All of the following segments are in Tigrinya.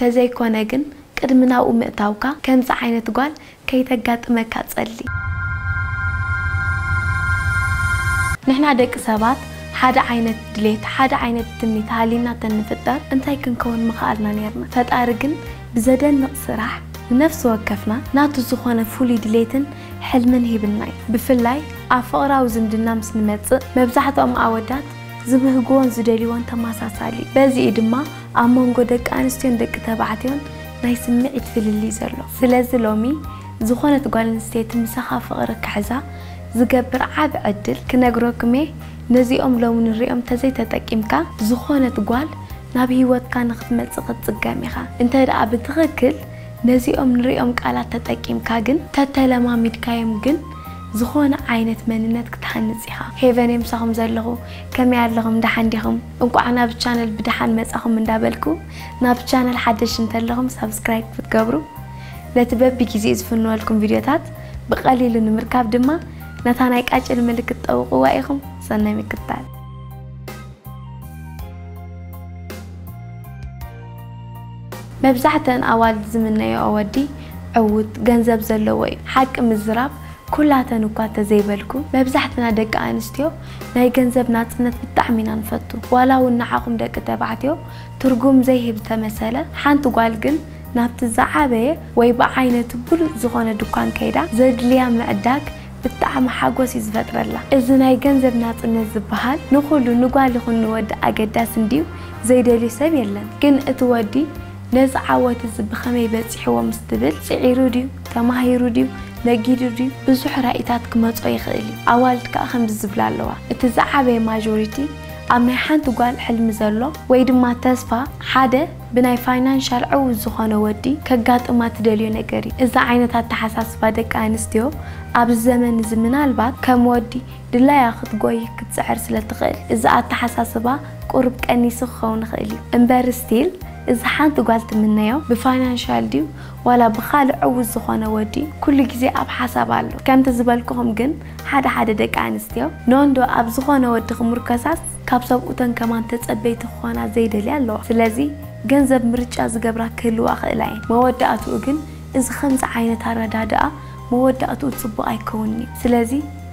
ተዘይኮነ ግን ቅድሚ ናብኡ ምእታውካ ከምዚ ዓይነት ጓል ከይተጋጥመካ ጸሊ። ንሕና ደቂ ሰባት ሓደ ዓይነት ድሌት፣ ሓደ ዓይነት ትምኒት ሃሊና ተንፍጠር እንታይ ክንከውን ምኽኣልና ነርና። ፈጣሪ ግን ብዘደንቕ ስራሕ ንነፍሲ ወከፍና ናቱ ዝኾነ ፍሉይ ድሌትን ሕልምን ሂብና እዩ። ብፍላይ ኣብ ፍቕራዊ ዝምድና ምስ ንመጽእ መብዛሕትኦም ኣወዳት ዝብህግዎን ዝደልይዎን ተመሳሳሊ። በዚ እዩ ድማ ኣብ መንጎ ደቂ ኣንስትዮን ደቂ ተባዕትዮን ናይ ስምዒት ፍልልይ ዘሎ። ስለዚ ሎሚ ዝኾነት ጓል ኣንስተይቲ ምሳኻ ፍቕሪ ክሕዛ ዝገብር ዓቢ ዕድል ክነግረኩም እየ። ነዚኦም ሎሚ ንሪኦም ተዘይተጠቂምካ ዝኾነት ጓል ናብ ህይወትካ ንክትመጽእ ክትጽገም ኢኻ። እንተ ደኣ ብትኽክል ነዚኦም ንሪኦም ቃላት ተጠቂምካ ግን ተተለማሚድካዮም ግን ዝኾነ ዓይነት መንነት ክትሃንጽ ኢኻ። ሄቨን እየ ምሳኹም ዘለኹ። ከመይ ኣለኹም? ደሓን ዲኹም? እንቋዕ ናብ ቻነል ብደሓን መጻኹም እንዳበልኩ ናብ ቻነል ሓደሽ እንተለኹም ሳብስክራይብ ክትገብሩ ነቲ በብግዜኡ ዝፍንወልኩም ቪድዮታት ብቐሊሉ ንምርካብ ድማ ነታ ናይ ቃጭል ምልክት ጠውቕዋ ኢኹም። ሰናይ ምክትታል። መብዛሕተን ኣዋልድ ዝምነዮኦ ወዲ ዕዉት፣ ገንዘብ ዘለዎ እዩ። ሓቂ ምዝራብ ኩላተን እኳ ተዘይበልኩ፣ መብዛሕትና ደቂ ኣንስትዮ ናይ ገንዘብ ናጽነት ብጣዕሚ ኢና ንፈቱ። ዋላ እውን ንዓኹም ደቂ ተባዕትዮ ትርጉም ዘይህብ ተመሰለ፣ ሓንቲ ጓል ግን ናብቲ ዝዓበየ ወይ ብዓይነቱ ብሉጽ ዝኾነ ድኳን ከይዳ ዘድልያ ምዕዳግ ብጣዕሚ ሓጎስ እዩ ዝፈጥረላ። እዚ ናይ ገንዘብ ናጽነት ዝበሃል ንኹሉ ንጓል ይኹን ንወዲ ኣገዳሲ እንድዩ፣ ዘይደልዮ ሰብ የለን። ግን እቲ ወዲ ነዚ ዓወት እዚ ብኸመይ በጺሕዎ ምስ ትብል፣ ጽዒሩ ድዩ፣ ተማሂሩ ድዩ፣ ነጊዱ ድዩ፣ ብዙሕ ራኢታት ክመጾ ይኽእል እዩ። ኣዋልድ ከኣ ከምዚ ዝብላ ኣለዋ፣ እቲ ዝዓበየ ማጆሪቲ ኣብ ናይ ሓንቲ ጓል ሕልሚ ዘሎ ወይ ድማ ተስፋ ሓደ ብናይ ፋይናንሻል ዕዉት ዝኾነ ወዲ ከጋጥማ ትደልዮ ነገር እዩ። እዚ ዓይነት ኣተሓሳስባ ደቂ ኣንስትዮ ኣብዚ ዘመን እዚ ምናልባት ከም ወዲ ድላያ ክትጎይ ክትጽዕር ስለ ትኽእል፣ እዚ ኣተሓሳስባ ቁሩብ ቀኒሱ ክኸውን ይኽእል እዩ። እምበር ስቲል እዚ ሓንቲ ጓል ትምነዮ ብፋይናንሻል ድዩ ዋላ ብኻልእ ዕዉት ዝኾነ ወዲ ኩሉ ግዜ ኣብ ሓሳብ ኣሎ። ከምቲ ዝበልኩኹም ግን ሓደ ሓደ ደቂ ኣንስትዮ ኖንዶ ኣብ ዝኾነ ወዲ ክምርኮሳስ ካብ ሰብኡተን ከማን ተጸበይቲ ክኾና ዘይደልያ ኣለዋ። ስለዚ ገንዘብ ምርጫ ዝገብራ ክህልዋ ክእላ እየን። መወዳእትኡ ግን እዚ ከምዚ ዓይነት ኣረዳድኣ መወዳእትኡ ጽቡቕ ኣይከውንን እዩ። ስለዚ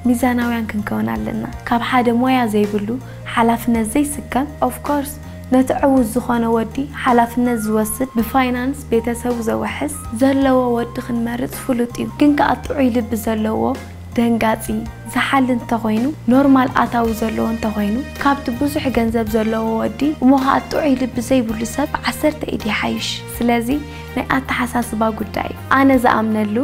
ሚዛናውያን ክንከውን ኣለና። ካብ ሓደ ሞያ ዘይብሉ ሓላፍነት ዘይስከም፣ ኦፍ ኮርስ ነቲ ዕዉት ዝኾነ ወዲ ሓላፍነት ዝወስድ ብፋይናንስ ቤተሰቡ ዘውሕስ ዘለዎ ወዲ ክንመርጽ ፍሉጥ እዩ። ግን ከኣ ጥዑይ ልቢ ዘለዎ ደንጋጺ ዝሓሊ እንተኾይኑ፣ ኖርማል ኣታዊ ዘለዎ እንተኾይኑ፣ ካብቲ ብዙሕ ገንዘብ ዘለዎ ወዲ እሞ ኸኣ ጥዑይ ልቢ ዘይብሉ ሰብ ዓሰርተ ኢድ ይሓይሽ። ስለዚ ናይ ኣተሓሳስባ ጉዳይ እዩ። ኣነ ዝኣምነሉ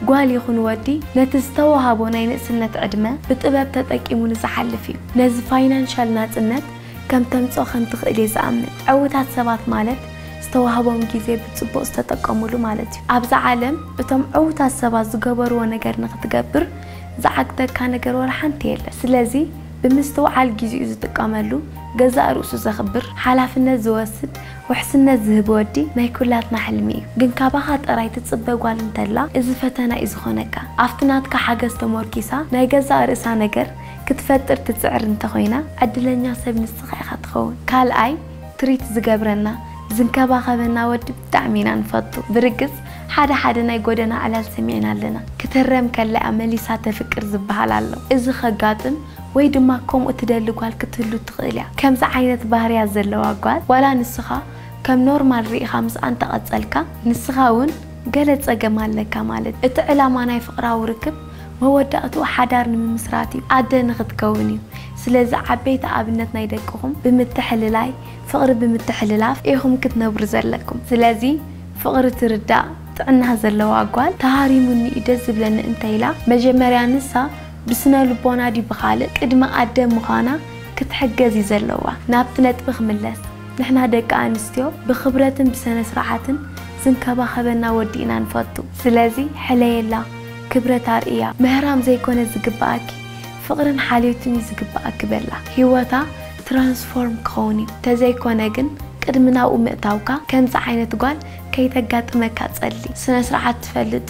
ጓል ይኹን ወዲ ነቲ ዝተወሃቦ ናይ ንእስነት ዕድመ ብጥበብ ተጠቂሙ ንዝሓልፍ እዩ። ነዚ ፋይናንሻል ናጽነት ከም ተምጽኦ ከም ትኽእል እየ ዝኣምን። ዕዉታት ሰባት ማለት ዝተዋህቦም ግዜ ብጽቡቕ ዝተጠቀሙሉ ማለት እዩ። ኣብዛ ዓለም እቶም ዕዉታት ሰባት ዝገበርዎ ነገር ንኽትገብር ዝዓግተካ ነገር ወላ ሓንቲ የለን። ስለዚ ብምስትውዓል ግዜኡ ዝጥቀመሉ፣ ገዛእ ርእሱ ዘኽብር፣ ሓላፍነት ዝወስድ፣ ውሕስነት ዝህብ ወዲ ናይ ኩላትና ሕልሚ እዩ። ግን ካባኻ ጥራይ ትጽበ ጓል እንተላ እዚ ፈተና እዩ ዝኾነካ። ኣብቲ ናትካ ሓገዝ ተሞርኪሳ ናይ ገዛእ ርእሳ ነገር ክትፈጥር ትጽዕር እንተኾይና ዕድለኛ ሰብ ንስኻ ኢኻ ትኸውን። ካልኣይ ትሪት ዝገብረና ዝንከባኸበና ወዲ ብጣዕሚ ኢና ንፈቱ። ብርግጽ ሓደ ሓደ ናይ ጎደና ዕላል ሰሚዕና ኣለና። ክትህረም ከላ እያ መሊሳ ተፍቅር ዝበሃል ኣሎ። እዚ ከጋጥም ወይ ድማ ከምኡ ትደሊ ጓል ክትህሉ ትኽእል እያ። ከምዚ ዓይነት ባህርያት ዘለዋ ጓል ዋላ ንስኻ ከም ኖርማል ርኢኻ ምስኣ እንተቐጸልካ ንስኻ እውን ገለ ጸገም ኣለካ ማለት እዩ። እቲ ዕላማ ናይ ፍቕራዊ ርክብ መወዳእትኡ ሓዳር ንምምስራት እዩ፣ ኣደ ንኽትከውን እዩ። ስለዚ ዓበይቲ ኣብነት ናይ ደቅኹም ብምትሕልላይ ፍቕሪ ብምትሕልላፍ ኢኹም ክትነብሩ ዘለኩም። ስለዚ ፍቕሪ ትርዳእ ጥዕና ዘለዋ ጓል ተሃሪሙኒ እዩ ደስ ዝብለኒ እንተ ኢላ መጀመርያ ንሳ ብስነ ልቦና ድዩ ብኻልእ ቅድሚ ኣደ ምዃና ክትሕገዝ እዩ ዘለዋ። ናብቲ ነጥቢ ክምለስ፣ ንሕና ደቂ ኣንስትዮ ብኽብረትን ብሰነ ስርዓትን ዝንከባኸበና ወዲ ኢና ንፈቱ። ስለዚ ሕለየላ፣ ክብረት ኣርእያ፣ ምህራም ዘይኮነ ዝግብኣኪ ፍቕርን ሓልዮትን እዩ ዝግብኣኪ በላ። ህይወታ ትራንስፎርም ክኸውን እዩ። ተዘይኮነ ግን ቅድሚ ናብኡ ምእታውካ ከምዚ ዓይነት ጓል ከይተጋጥመካ ጸሊ። ስነ ስርዓት ትፈልጥ፣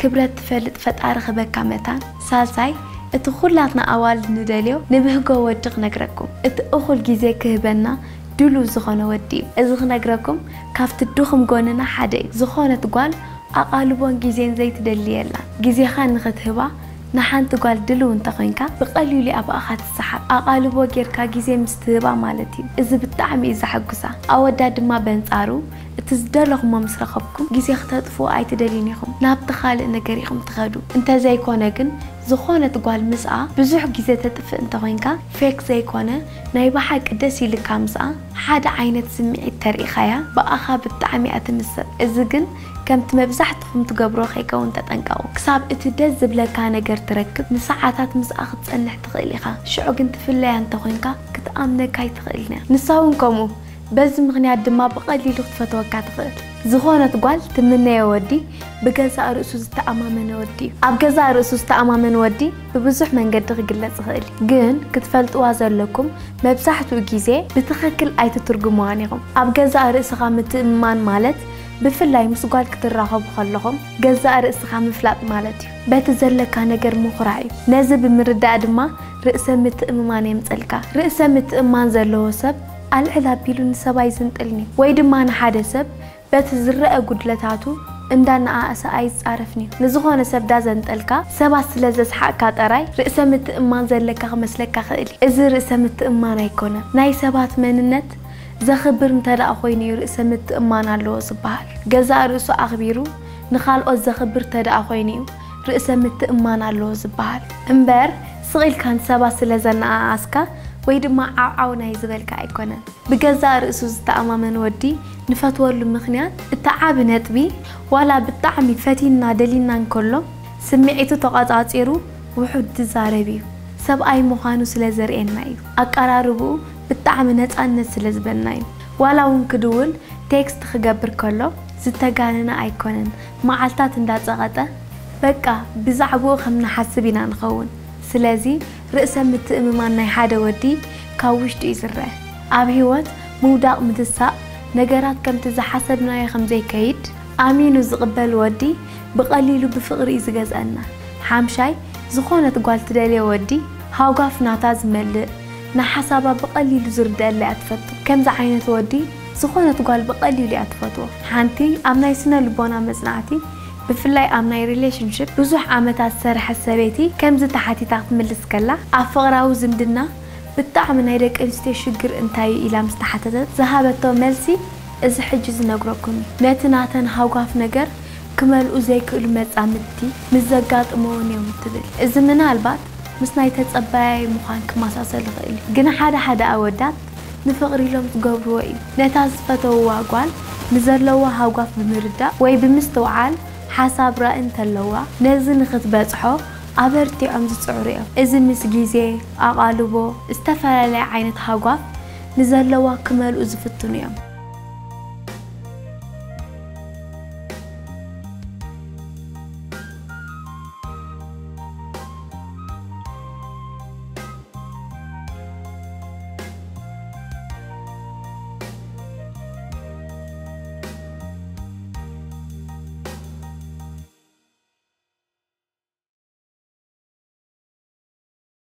ክብረት ትፈልጥ ፈጣሪ ክበካ መታን። ሳልሳይ እቲ ኩላትና ኣዋልድ ንደልዮ ንብህጎ ወዲ ክነግረኩም። እቲ እኹል ግዜ ክህበና ድሉው ዝኾነ ወዲ እዩ። እዚ ክነግረኩም ካብቲ ድኹም ጎንና ሓደ እዩ። ዝኾነት ጓል ኣቓልቦን ግዜን ዘይትደሊ የላን። ግዜኻ ንኽትህባ ንሓንቲ ጓል ድልው እንተኾይንካ ብቐሊሉ እያ ብኣኻ ትሰሓብ። ኣቓልቦ ጌርካ ግዜ ምስ ትህባ ማለት እዩ። እዚ ብጣዕሚ እዩ ዘሐጉሳ። ኣወዳት ድማ በንጻሩ እቲ ዝደለኹሞ ምስ ረኸብኩም ግዜ ክተጥፍኡ ኣይትደልዩን ኢኹም። ናብቲ ካልእ ነገር ኢኹም ትኸዱ። እንተዘይኮነ ግን ዝኾነት ጓል ምስኣ ብዙሕ ግዜ ተጥፍእ እንተኾይንካ ፌክ ዘይኮነ ናይ ብሓቂ ደስ ኢልካ ምስኣ ሓደ ዓይነት ስምዒት ተርኢኻያ ብኣኻ ብጣዕሚ እያ ትምሰጥ። እዚ ግን ከምቲ መብዛሕትኹም ትገብሮ ከይከውን ተጠንቀቑ። ክሳብ እቲ ደስ ዝብለካ ነገር ትረክብ ንሰዓታት ምስኣ ክትጸንሕ ትኽእል ኢኻ። ሽዑ ግን ትፍለያ እንተኾይንካ ክትኣምነካ ኣይትኽእልን እያ። ንሳ እውን ከምኡ። በዚ ምኽንያት ድማ ብቐሊሉ ክትፈትወካ ትኽእል። ዝኾነት ጓል ትምነዮ ወዲ ብገዛእ ርእሱ ዝተኣማመነ ወዲ እዩ። ኣብ ገዛእ ርእሱ ዝተኣማመነ ወዲ ብብዙሕ መንገዲ ክግለጽ ይኽእል እዩ። ግን ክትፈልጥዋ ዘለኩም መብዛሕትኡ ግዜ ብትኽክል ኣይትትርጉምዋን ኢኹም። ኣብ ገዛእ ርእስኻ ምትእምማን ማለት ብፍላይ ምስ ጓል ክትራኸቡ ከለኹም ገዛእ ርእስኻ ምፍላጥ ማለት እዩ። በቲ ዘለካ ነገር ምኹራዕ እዩ። ነዚ ብምርዳእ ድማ ርእሰ ምትእምማን የምጸልካ። ርእሰ ምትእምማን ዘለዎ ሰብ ኣልዕል ኣቢሉ ንሰብ ኣይዝንጥልን እዩ። ወይ ድማ ንሓደ ሰብ በቲ ዝረአ ጉድለታቱ እንዳነኣእሰ ኣይጻረፍን እዩ። ንዝኾነ ሰብ ዳዘንጠልካ ሰባት ስለ ዘስሓቅካ ጥራይ ርእሰ ምትእምማን ዘለካ ክመስለካ ክእል እዩ። እዚ ርእሰ ምትእምማን ኣይኮነን። ናይ ሰባት መንነት ዘኽብር እንተ ደኣ ኮይኑ እዩ ርእሰ ምትእምማን ኣለዎ ዝበሃል። ገዛእ ርእሱ ኣኽቢሩ ንኻልኦት ዘኽብር እንተ ደኣ ኮይኑ እዩ ርእሰ ምትእምማን ኣለዎ ዝበሃል። እምበር ስቕ ኢልካ ንሰባት ስለ ዘነኣኣስካ ወይ ድማ ዓውዓው ናይ ዝበልካ ኣይኮነን። ብገዛእ ርእሱ ዝተኣማመን ወዲ ንፈትወሉ ምኽንያት እቲ ዓቢ ነጥቢ ዋላ ብጣዕሚ ፈቲንና ደሊና እንከሎ ስምዒቱ ተቋጻጺሩ ውሑድ ዝዛረብ እዩ። ሰብኣይ ምዃኑ ስለ ዘርእየና እዩ። ኣቀራርብኡ ብጣዕሚ ነጻነት ስለ ዝበና እዩ። ዋላ እውን ክድውል ቴክስት ክገብር ከሎ ዝተጋነነ ኣይኮነን። መዓልታት እንዳጸቐጠ በቃ ብዛዕባኡ ከም ንሓስብ ኢና ንኸውን። ስለዚ ርእሰ ምትእምማን ናይ ሓደ ወዲ ካብ ውሽጡ እዩ ዝረአ። ኣብ ህይወት ምውዳቕ ምትሳእ ነገራት ከምቲ ዝሓሰብናዮ ከም ዘይከይድ ኣሚኑ ዝቕበል ወዲ ብቐሊሉ ብፍቕሪ እዩ ዝገዝኣና። ሓምሻይ ዝኾነት ጓል ትደልዮ ወዲ ሃውጋፍ ናታ ዝመልእ ንሓሳባ ብቐሊሉ ዝርደኣላ እያ ትፈቱ። ከምዚ ዓይነት ወዲ ዝኾነት ጓል ብቐሊሉ እያ ትፈትዎ። ሓንቲ ኣብ ናይ ስነ ልቦና መጽናዕቲ ብፍላይ ኣብ ናይ ሪሌሽንሽፕ ብዙሕ ዓመታት ዝሰርሐት ሰበይቲ ከምዚ ተሓቲታ ክትምልስ ከላ ኣብ ፍቕራዊ ዝምድና ብጣዕሚ ናይ ደቂ ኣንስትዮ ሽግር እንታይ እዩ ኢላ ምስ ተሓተተት ዝሃበቶ መልሲ እዚ ሕጂ ዝነግረኩም እዩ። ነቲ ናተን ሃጓፍ ነገር ክመልኡ ዘይክእሉ መጻምድቲ ምስ ዘጋጥመውን እዮም ትብል። እዚ ምናልባት ምስ ናይ ተጸባያይ ምዃን ክመሳሰል ይኽእል እዩ። ግን ሓደ ሓደ ኣወዳት ንፍቕሪ ኢሎም ዝገብርዎ እዩ። ነታ ዝፈተውዋ ጓል ንዘለዋ ሃጓፍ ብምርዳእ ወይ ብምስትውዓል ሓሳብ ራኢ እንተለዋ ነዚ ንኽትበጽሖ ኣበርቲዖም ዝጽዕሩ እዮም። እዚ ምስ ግዜ፣ ኣቓልቦ፣ ዝተፈላለየ ዓይነት ሃጓፍ ንዘለዋ ክመልኡ ዝፍትኑ እዮም።